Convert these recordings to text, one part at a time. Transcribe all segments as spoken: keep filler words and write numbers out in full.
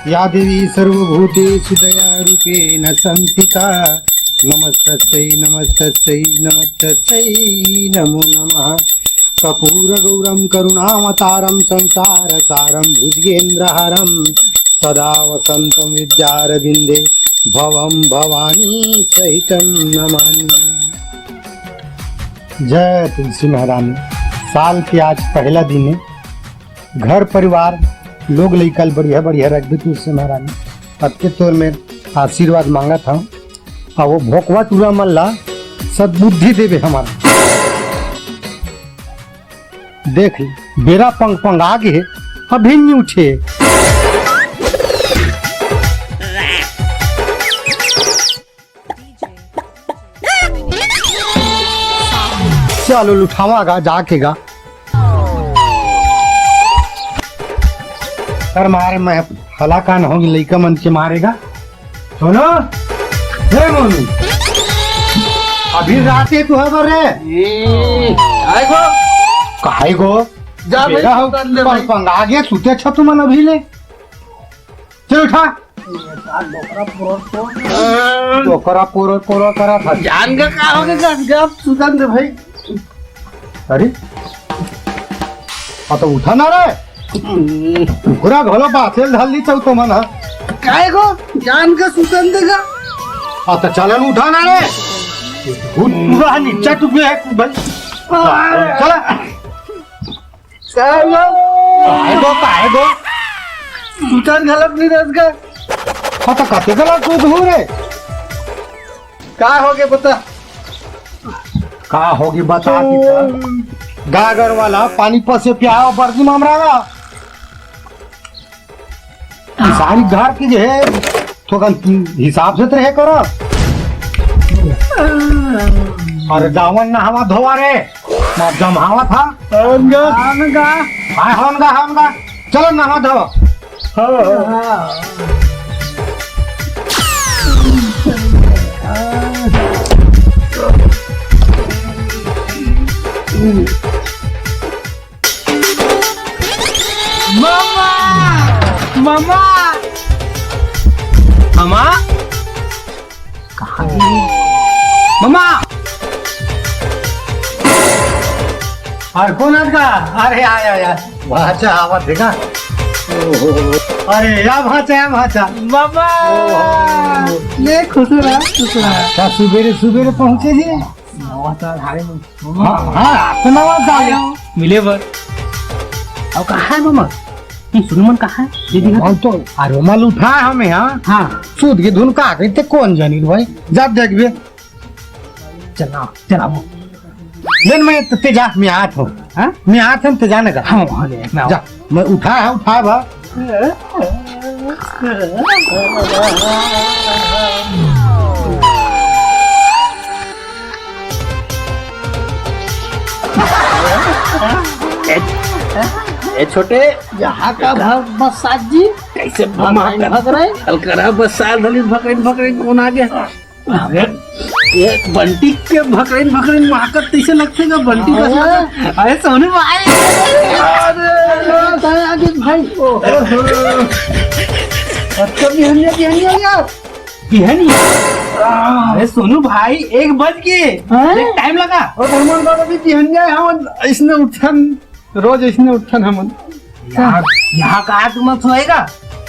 या देवी सर्वभूतेषु दयारूपेण संस्थिता, नमस्तस्यै नमस्तस्यै नमस्तस्यै नमो नमः। कर्पूरगौरं करुणावतारं संसारसारं भुजगेन्द्रहारं सदा वसन्तं हृदयारविन्दे भवं भवानी सहितं नमामि। जय तुलसी महारानी। साल के आज पहला दिन है। घर परिवार, लोग लइका ल बढ़िया बढ़िया रखबे तुलसी महारानी। अतके तोर में आशीर्वाद मांगत हंव। आ वो भोकवा टूरा मन ला सद्बुद्धि देबे हमर। देख ले, बेरा पंग पंग आ गे हे, अभी नी उठे। चलो उठावा गा, जाके गा। कर मारे मैं हलाकान होंगे लइका मन के मारेगा। सुनो, हे मोनू, अभी राते तू हबर रे। काय गो? काय गो? जा भाई, बेरा हो, सुतन दे भाई। पंग पंग आ गे, सुते छ तुमन अभी ले। चल उठा। डोकरा पोर पोर करा था। जान का का हो गे? जान का, अब सुतन दे भाई। अरे, आ तो उठा ना रे। टुकड़ा घलो बाथेल धर ली चल तो मन ह। काय गो? जान का सुतन दे गा। आ तो चलन उठा ना रे। उठ, पूरा नीचा टुकड़े है तू भाई। चला। काय गो? काय गो, काय गो? सुतन घलक नहीं रस गा। हाँ, तो कते गलत तू धू रे? का हो गे बता? का हो गे बता कि गागर वाला पानी पसे प्याओ बर्दी मामरा गा। सारी घर के जे है, थोकन हिसाब से तो रहे करो। अरे जावन नहावा धोवा रे, मैं जमावा था। हवन गा। हवन गा। हाँ, हवन गा, हवन गा। चलो नहावा धोवा। हाँ, हाँ। मामा! मामा! मामा! कहाँ गई? मामा! अरे कोन आत का? अरे आय, आय, आय। भाचा आवत हे का? ओहो। अरे या भाचा, या भाचा। मामा! ओहो। ले खुश रहा, खुश रहा। अच्छा, सुबेरे, सुबेरे पहुँचे जी। नवा साल हाय मन। हाँ, हाँ, आप तो नवा साल है। मिले बर। अब कहाँ है मामा? ये सुनो मन कहाँ है? दीदी घर। मन तो अरे मल उठा है हमें, हाँ? हाँ। सूत के धुन का कहते कौन जानी भाई? जा देख बे। चला, चला वो। लेन मैं तो ते जा, मैं आत हूँ। हाँ? मैं आत हूँ, ते जाने का। हाँ, हाँ, ले, मैं आऊँ। जा। मैं उठा है, उठा बा। ए, ए छोटे, यहाँ का भग बसात जी? कैसे भग, भग रहे? अलकरा बसात धली भकरेन भकरेन कौन आ गया? अबे, ये बंटी के भकरेन भकरेन महकत तइसे लगथे गा, बंटी कस हाँ। लगथे। अरे सोनू भाई। अरे, अरे, अरे, आगे भाई। ओहो। अच्छा, बिहनिया, बिहनिया यार। बिहनिया? अरे सोनू भाई, एक बज गे। हाँ? देख, टाइम लगा। और धर्मन बाबा भी बिहनिया है, हम इसने उठन, रोज इसने उठन हमन। यार, यहाँ का आज मत सोएगा?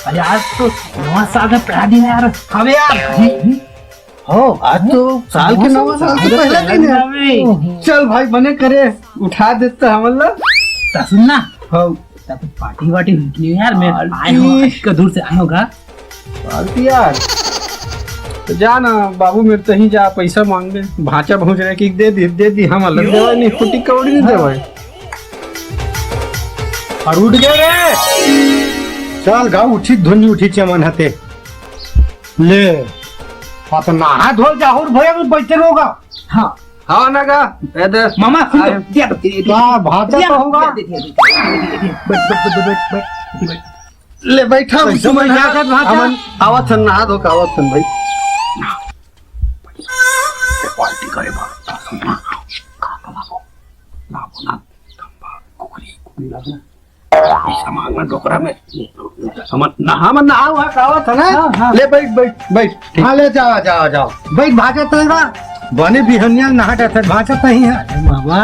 अरे आज तो नवा साल का पहला दिन है यार। हाँ बे यार। हो, आज तो साल के नवा साल के पहला दिन है। चल भाई, बने करे, उठा देता हमन ला। ता सुन ना। हाँ। ता कुछ पार्टी वार्टी हुई कि नहीं यार? मैं पार्टी। आए हूँ, आज का दूर से आए होगा। पार्टी यार। तो जा ना बाबू, मेरे तहीं जा, पैसा मांग ले। भांचा भौंच रहे कि दे दी, दे दी, हम अलग देवा नहीं, फुटी कौड़ी नहीं देवा। और उठ गए रे। चल गा, उठी धुन उठी चमन हते। ले। हाँ, तो नहा धो जाहुर भैया भी बैठे रहोगा। हाँ। हाँ ना गा, ए दे। मामा, सुन तो, आयो। दिया तो, दिया, दिया, का भांचा दिया, तो होगा? दिया, दिया, दिया, दिया, दिया, दिया। बैठ, बैठ, बैठ, बैठ, बैठ, बैठ। ले बैठा, बैठो, उसी में बैठा, नहा, बैठा, भांचा। हमन आवत हन, नहा धो के आवत हन भाई। पार्टी करे बा, सुन ना। का, का लाबो? लाबो ना, खंबा, कुकरी, कुकरी लाबो ना। सामान में डोकरा में। हमन नहा, हमन नहा वहा का आवत हे ना? हाँ, हाँ। ले बैठ, बैठ, बैठ। हाँ, ले जावा, जावा, जावा। बैठ, भांचा तंगा। बने बिहनिया नहा जात हे, भांचा तही हे। अरे बाबा,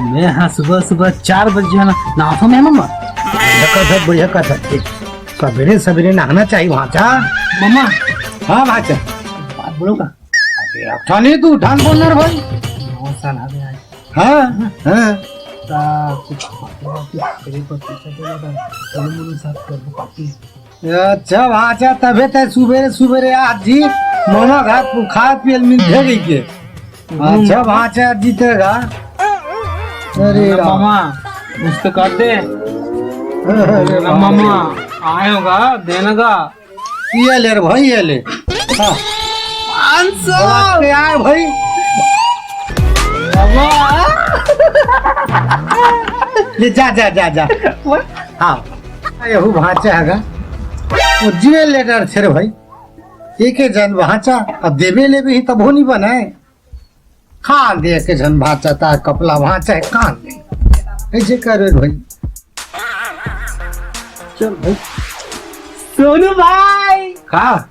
मैं हाँ सुबह सुबह चार बजे ना नहाथों मैं मम्मा। बढ़िया कर, बढ़िया कर। सबेरे सबेरे नहाना चाहिए भांचा। मम्मा। हाँ भांचा। बात बोलो का? अबे अब थाने तू ढंग बोल ना रे भाई। नवा साल आ गया है। हाँ, हाँ। ता कुछ, कुछ करे पर पैसा दे ना, बोलो मुझे साथ कर दो पार्टी। अच्छा भांचा, तबे ते सुबेरे सुबेरे आज जी ममा घाट खा पियल मिल भेगी के। अच्छा भांचा जीतेगा। अरे राम। मामा, कुछ तो कर दे। अरे मामा, आए होगा, देना का। ये ले रे भाई, ये ले। हाँ। पाँच सौ। बात पे आए भाई। मामा। ले जा, जा, जा, जा। हाँ। यहू भांचा हे गा। वो जिए लेटर छे रे भाई। एक एक जन भांचा, अब देवे लेवे ही तब हो नहीं बनाए। कान दे के झन भांचा, ता कपला भांचा हे, कान दे। ऐसे करे भाई। चल भाई। सोनू भाई। का?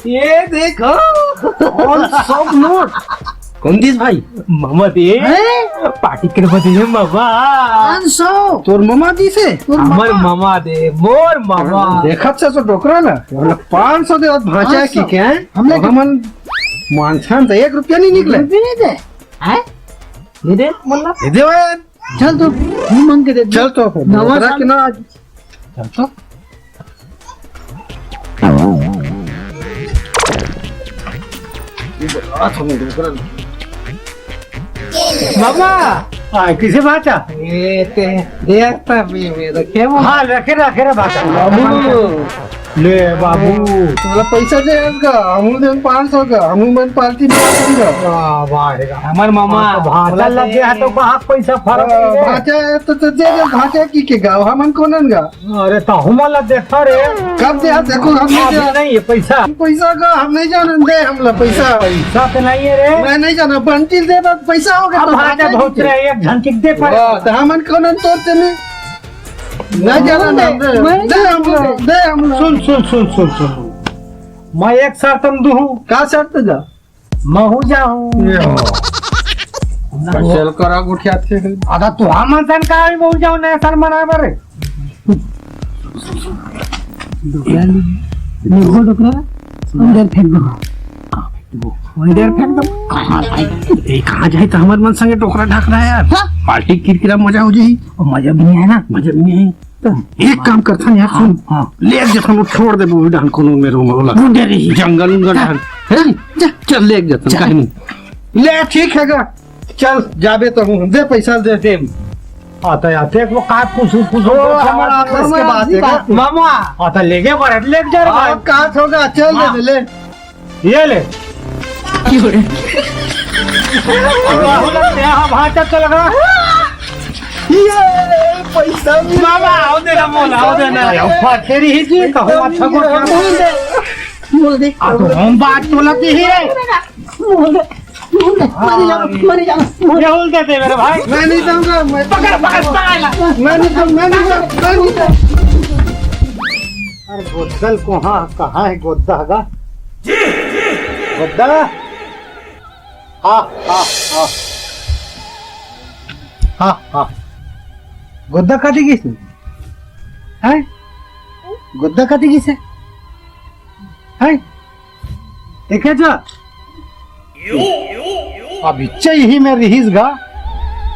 ये देखो। कौन सब नोट? कौन दिस भाई? मामा दे। हैं? पार्टी करवा दे मामा। पाँच सौ। तोर मामा दिस हे? तोर हमर मामा। मामा दे, मोर मामा। देखत से तो डोकरा ना, पाँच सौ दे, भांचा हे कि पाँच सौ। क्या? हमने और हमन मानसान त एक रुपया नहीं निकले। रुपया नहीं दे। हैं? दे दे, मुन्ना। दे दे भाई। चल तो, मुंह मांग के दे दे। चल तो, नवा डोकरा साल। के ना आज। चल तो। बाबा। हाँ, किसे भांचा? ये ते, देख तो भी मेरा क्या बोल? हाँ, रखे, रखे रे भांचा। बाबू। ले बाबू। तोला पैसा दे इनका, हमू दे पाँच सौ का, हमू मन पार्टी में का। वाह, वाह रे, हमर मामा। हाँ, तो भांचा बोला लग गया तो कहाँ पैसा फर्क हाँ, नहीं है। भांचा है तो, तो दे दे, भांचा की के गाँव, हमन कोनन गा। अरे, तो हमन ला देखा रे। कब दे, देखो, हम नहीं अभी दे। नहीं है पैसा। पैसा का हम नहीं जानन दे, हमला पैसा। पैसा तो नहीं है रे। मैं नहीं जाना, बंटी दे, बस पैसा हो गया अब तो भांचा भांचा बहुत की के। रे, एक झन के दे पर। वाह, तो हमन कोनन तोर चले। नहीं जाना ना, दे, मैं दे नहीं हम लोग, जाना। दे हम लोग। सुन, सुन, सुन, सुन, सुन। मैं एक शर्त में दूँ। का शर्त जा? महू जाऊँ। चल करा गोठिया थे। अदा तू हमन सन का ही महू जाऊँ, नया साल मनाए बर। डोकरा ले। निर्गो डोकरा। अंदर फेंक दो। वही देर फेंक दो। कहाँ जाए? ए, कहाँ जाए तो हमर मन संगे डोकरा ढाक रहा है यार। हाँ। पार्टी किरकिरा मजा हो जाई। और मजा भी नहीं है ना, मजा भी नहीं है। तो एक काम करथन यार, हाँ, सुन। हाँ। ले एक जथन वो छोड़ दे, वो डाहन कोनो में रूम होला। गुंडे रही। जंगल उंगल हाँ। डाहन। है ना? जा। चल ले एक जथन, जा। कहीं नहीं। ले ठीक है गा। चल जाबे तो हूँ। दे पैसा दे दे। आता यार, देख वो का कुछ, कुछ ओ, हमारा आपस के बात है गा। मामा। आता लेके बढ़त, लेके जा रे भाई। हाँ, का होगा? चल दे दे, ले। ये ले। राहुल, यहाँ भांचा चल रहा। ये पैसा मिल मामा, आओ दे ना, बोल, आओ दे ना। अरे, ऊपर तेरी ही जी, कहूँ अच्छा को क्या बोल दे। बोल दे। आ, तो हम बात बोला के ही है। बोल दे। बोल दे। मरी जाओ, मरी जाओ, मरी ये बोल दे दे मेरे भाई। मैं नहीं जाऊंगा, मैं पकड़, पकड़, पकड़। मैं नहीं जाऊंगा, मैं नहीं जाऊंगा, मैं नहीं जाऊंगा। अरे गोद्दल कहाँ, कहाँ है गोद्दा गा? गोद्दा? हाँ, हाँ, हाँ। हाँ, हाँ। गोद्दा कति गिस? हैं? गोद्दा कति गिस? हैं? देखे जा? अब इच्छा यही में रहीस गा।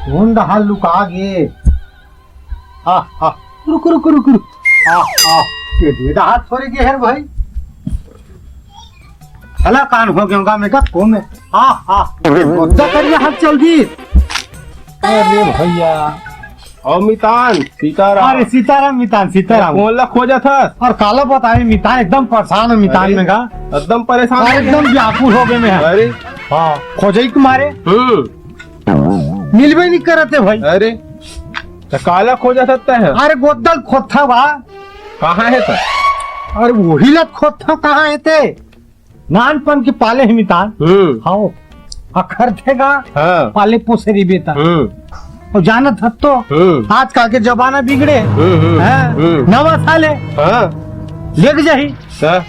ढूंढ हाल लुका गे। हाँ, हाँ, रुक, रुक, रुक, रुक। हाँ, हाँ, ये दे दे हाथ थोड़े के हर भाई। हला कान हो गया होगा मैं का को में। हाँ, हाँ, मुद्दा कर रहा हाथ चल दी। अरे भैया, ओ मितान, सीताराम। अरे सीताराम मितान, सीताराम। कौन ला खोजत हस? और काला बताए मितान, एकदम परेशान है मितान अरे, में का। एकदम परेशान और है। एकदम व्याकुल हो गए मैं। अरे। हाँ, खोजई के मारे। हम्म। मिलबे नहीं करत हे भाई। अरे, त काला खोजत हस तैं? अरे गोद्दल खोदथंव बा। कहाँ हे त? अरे वही ला खोदथंव, कहाँ हे ते? नानपन के पाले हे मितान। हम्म। हाँ, अखरथे गा, हाँ। पाले पोसे रहिबे त। हम्म। अउ जानत हस तो, हम्म। आजकल के जमाना बिगड़े। हम्म, हम्म, हैं? हम्म। नवा साले हाँ। लेग जाही। हाँ।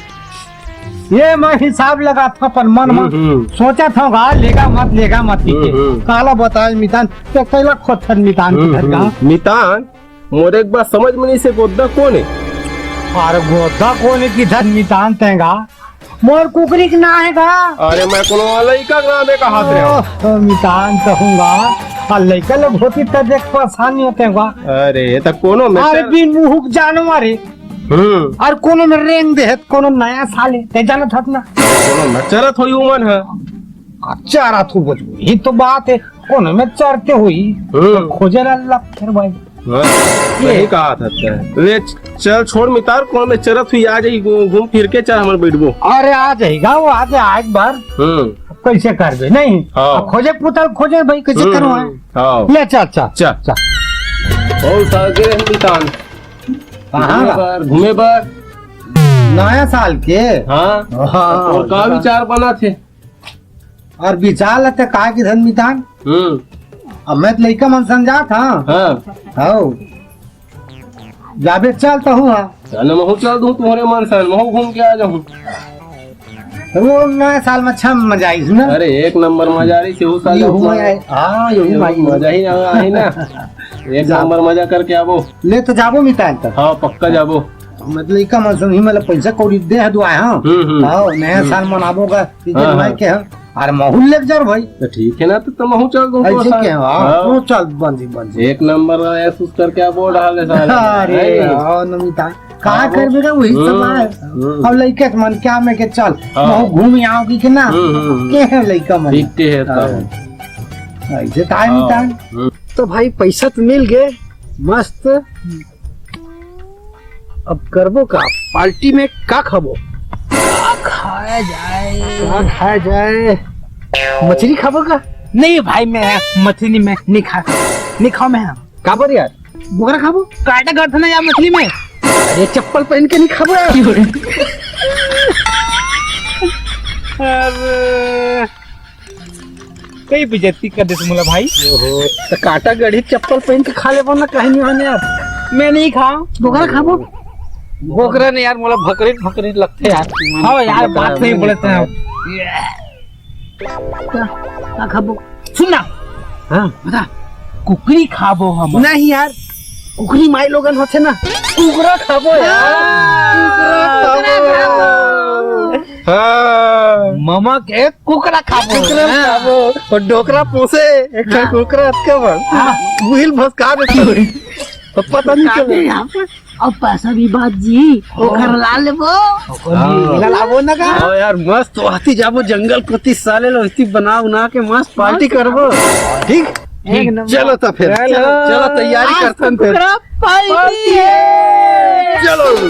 ये मैं हिसाब लगात हँव अपन मन म। हम्म, हम्म। सोचत हँव गा, लेगा मत, लेगा मत कहिके। हम्म, हम्म। काला बताय मितान, ते कैला खोजथस मितान के हम्म, घर का? हम्म। मितान, मोर एक बात समझ म नइ से, गोद्दा कोन हे? अरे गोद्दा कोन हे किथस मितान तें गा? मोर कुकरी के नाम हे गा। अरे मैं कोनो लइका के नाम हे कहत रहेंव। ओ, ओ, मितान कहूँ गा। अउ लइका लोग होतिस त देख परेशान नइ होतेंव गा। अरे त कोनो में अरे चल- बिन मुँह के जानवर हे। हम्म। अउ कोनो में रेंग देहे त कोनो नया साल हे, तें जानत हस ना। कोनो में चरत होही उमन ह। अउ चरत होही बोलबो, ये तो बात हे, कोनो में चरते होही। हम्म। त खोजे ला लग फेर भाई। हाँ, ये। सही कहत हस तें। ले, चल छोड़ मितान, कोनो में चरत होही, आ जाही, घू-, घूम फिर के चल, हमन बइठबो। अरे आ जाही गा, वो आ जाही एक बार। हम्म। अब कैसे करबे, नहीं? हाँ। अब खोजे पुतल खोजे भाई, कैसे हम्म, करवाए? हम्म, हाँ। ले चल, चल, चल। चल। बहुत सारे मितान। कहाँ? घूमे बर, घूमे बर। नया साल के? हाँ। हाँ। अउ का विचार बनत हे? अउ विचार ल तें का किथस मितान? हम्म। अब मैं त लइका मन संग जात हँव। हाँ। हव। जाबे चल तहूँ हा। चल, महूँ चल दूँ तुम्हरे मन संग, महूँ घूम के आ जाहूँ। वो नया साल म अच्छा मजा आइस ना। अरे, एक नंबर मजा आइस, यहू साल यहू म मजा आइस। हाँ, यहू यहू मजा आइस। मजा ही ना आही ना। एक जा। नंबर मजा करके आबो। ले त जाबो मितान त। हाँ, पक्का जाबो। मतलब, इका मन संग ही, मतलब, पैसा कौड़ी दे ह दुआय, हाँ। हम्म, हम्म। हाँ, नया हम्म। साल मनाबो गा, इज्जत हाँ, भाई हाँ। के, हाँ। अरे, महूँ लेग जाहूँ भाई। त ठीक हे ना, त, त महूँ चल दूँ ऐसे तोर साथ। के, हाँ, हाँ। तू चल, बन जी, बन जी। एक नंबर का महसूस करके आबो डाले साले। अरे, है नी? हाँ, नमिता। का हाँ, करबे गा, वही सब हम्म, आय। हम्म। अब लइका के मन क्या में के चल, हाँ। महूँ घूम आँव कहिके ना। हम्म, हम्म, हम्म। के हे लइका मन? ठीक के हे तब। हाँ। ऐसे त आय हाँ। नमिता। हम्म। त भाई, पैसा त मिल गे, मस्त। अब करबो का? पार्टी में का खाबो? का खाया जाए? का खाया जाए? मछली खाबो का? नहीं भाई, मैं मछली में नहीं खा, नहीं खाँव मैं। काबर यार? बोकरा खाबो? कांटा गड़थे ना यार मछली में। अरे चप्पल पहिन के नहीं खाबो यार। अरे कई बेइज्जती कर देस मोला भाई। ओहो, त कांटा गड़ही चप्पल पहिन के खा लेबो ना, काहे नहीं खाने यार? मैं नहीं खाँव। बोकरा खाबो? बोकरा नहीं यार, मोला भकरी भकरी लगथे यार। हाँ यार, बात सही बोलत हस। का, का खाबो? सुन ना। हाँ। बता, कुकरी खाबो हम। नहीं यार, कुकरी माई लोगन होथे ना, कुकरा खाबो यार। हाँ, कुकरा खाबो। हाँ। ममा के कुकरा खाबो। कुकरा हाँ। खाबो। अउ डोकरा पोसे, एक ठन हाँ। कुकरा अतका बड़। हाँ। उहिल भसका देथे। तो पता नहीं चले। यहाँ पर अब पैसा भी बात जी, हाँ। ओकर ला लेबो। ओकर हाँ। भी ला लाबो ना का? हाँ यार, मस्त वहाती जाबो जंगल कोती साले लो, इसी बना उना के मस्त पार्टी मस्त करबो। ठीक? एक नंबर। चलो तो फिर। चलो। चलो तैयारी आज करथन फिर। कुकरा पार्टी है। चलो।